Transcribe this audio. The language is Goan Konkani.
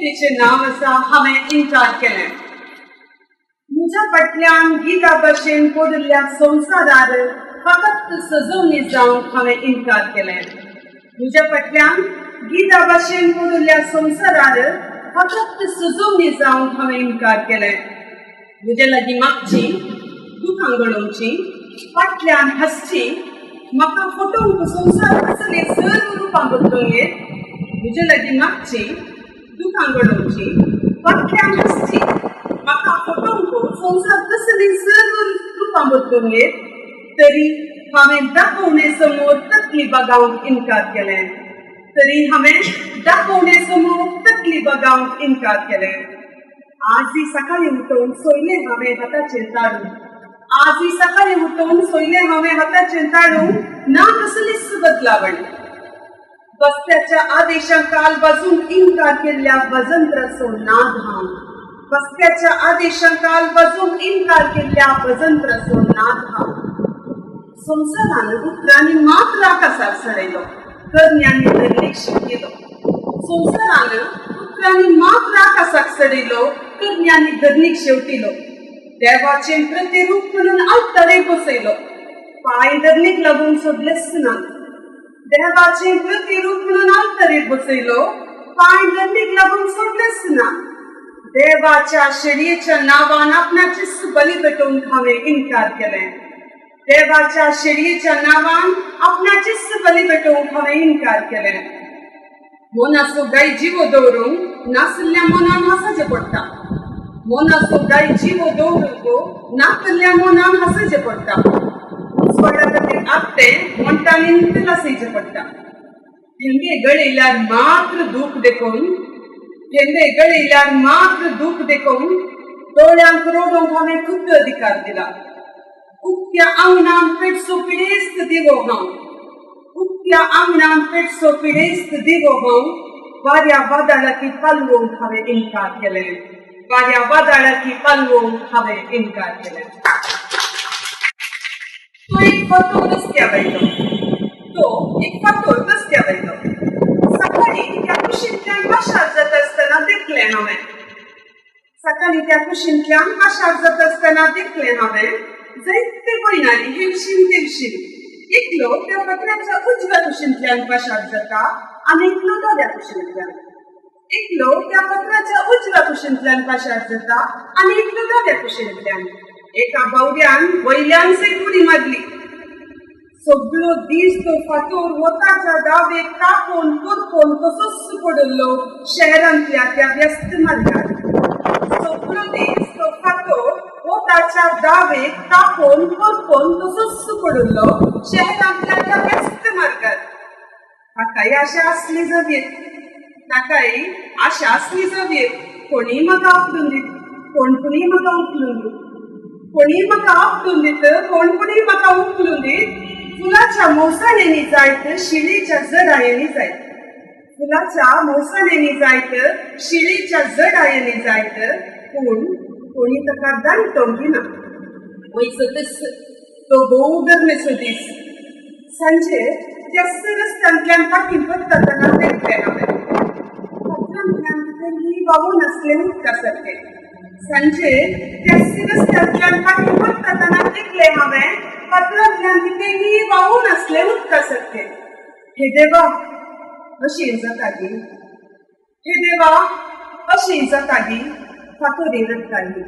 कवितेचें नांव आसा हांवें इन्कार केलें. म्हज्या फाटल्यान गिता भशेन पडिल्ल्या संवसारार फकत सजोवणी जावंक हांवें इन्कार केलें. म्हज्या फाटल्यान गिता भशेन पडिल्ल्या संवसारार फकत सजोवणी जावंक हांवें इन्कार केलें. म्हजे लागीं मागची, दुकां गळोवची, फाटल्यान हांसची, म्हाका फटोवंक संवसार कसले सर्व रुपां बदलूंक येत. म्हजे लागीं मागची, दुकां गळोवची, फाटल्यान हांसची, म्हाका फटोवंक संवसार कसली सर्व रुपां बदलूंक येत. तरी हांवें दाखोवणे समोर तकली बागावंक इन्कार केलें. तरी हांवें दाखोवणे समोर तकली बागावंक इन्कार केलें. आजही सकाळी उठोवन सोयलें हांवें हाताचेर ताळू. आजही सकाळी उठोवन सोयलें हांवें हाताचेर ताळू, ना कसलीच बदलावण. बस्त्याच्या आदेशां काल वाजूंक इन्कार केल्ल्या वजंत्राचो नाद हांव. बस्त्याच्या आदेशां काल वाजूंक इन्कार केल्ल्या वजंत्राचो नाद हांव. संवसारान उतरांनी मात्र आकाशार चडयलो, करण्यांनी धरणीक शिकयलो. संवसारान उतरांनी मात्र आकाशाक चडयलो, करण्यांनी धरणीक शेवटिलो. देवाचें प्रतिरूप म्हणून आल्तारे बसयलो, पांय धरणीक लागून सोडलेच ना. देवाचें प्रतिरूप म्हणून आल्तारेर बसयलो, पांय धरणीक लागून सोडलेच ना. देवाच्या शेळयेच्या नांवान आपणाचीच बली पेटोवंक हांवें इन्कार केलें. देवाच्या शेळयेच्या नांवान आपणाचीच बली पेटोवंक हांवें इन्कार केलें. मनाचो गाय जिवो दवरूंक नासल्या मनान हांसचें पडटा. मनाचो गाय जिवो दवरूंक नासल्या मनान हांसचें पडटा. उजवाडा खातीर आपटें म्हणटानी लासयचें पडटा. थेंबे गळयल्यार मात्र दूख देखून, थेंबे गळयल्यार मात्र दूख देखून दोळ्यांक रडोवंक हांवें खुद्द अधिकार दिला. उक्त्या आंगणान पेटसो पिडेस्त दिवो हांव. उक्त्या आंगणान पेटसो पिडेस्त दिवो हांव. वाऱ्या वादळाकी पालवोवंक हांवें इन्कार केलें. वाऱ्या वादळाकी पालवोवंक हांवें इन्कार केलें. तो एक फातोर रस्त्या वयलो. तो एक फातोर रस्त्या वयलो. सकाळीं त्या कुशींतल्यान पाशार जाता आसतना देखलें हांवें. सकाळीं त्या कुशींतल्यान पाशार जाता आसतना देखलें हांवें, जायते वयणारी हेवशीन तेवशीन. एकलो त्या फातराच्या उजव्या कुशींतल्यान पाशार जाता आनी एकलो दाव्या कुशींतल्यान. एकलो त्या फातराच्या उजव्या कुशींतल्यान पाशार जाता आनी एकलो दाव्या कुशींतल्यान. एका बावड्यान वयल्यान सयत उडी मारली. सगळो दीस तो फातोर वताच्या दावेक कापून करपून तसोच पडिल्लो शहरांतल्या त्या व्यस्त मार्गार. सगळो दीस तो फातोर वताच्या दावेक कापून करपून तसोच पडिल्लो शहरांतल्या त्या व्यस्त मार्गार. ताकाय आशा आसली जावयेत. ताकाय आशा आसली जावयेत, कोणीय म्हाका आपडून दीत, कोण कोणीय म्हाका उखलून दीत. कोणीय म्हाका आपडून दीत, कोण कोणीय म्हाका उखलून दीत. फुलाच्या मोवसाणेंनी जायत, शिळेच्या जडायेंनी जायत. फुलाच्या मोवसाणेंनी जायत, शिळेच्या जडायेंनी जायत, पूण कोणी ताका दांटोवंक दिना. वयचतच तो भोव गरमेचो दीस. सांजे त्याच रस्त्यांतल्यान फाटीं परततना देखलें हांवें, फातरांतल्यान कितें व्हांवून आसलें उदका सारकें. सांजे त्याच रस्त्यांतल्यान फाटीं परततना देखलें हांवें, फातरांतल्यान कितेंय व्हांवून आसलें उदका सारकें. हे देवा, अशें जाता गी? हे देवा, अशें जाता गी? फातोरी रडटाली.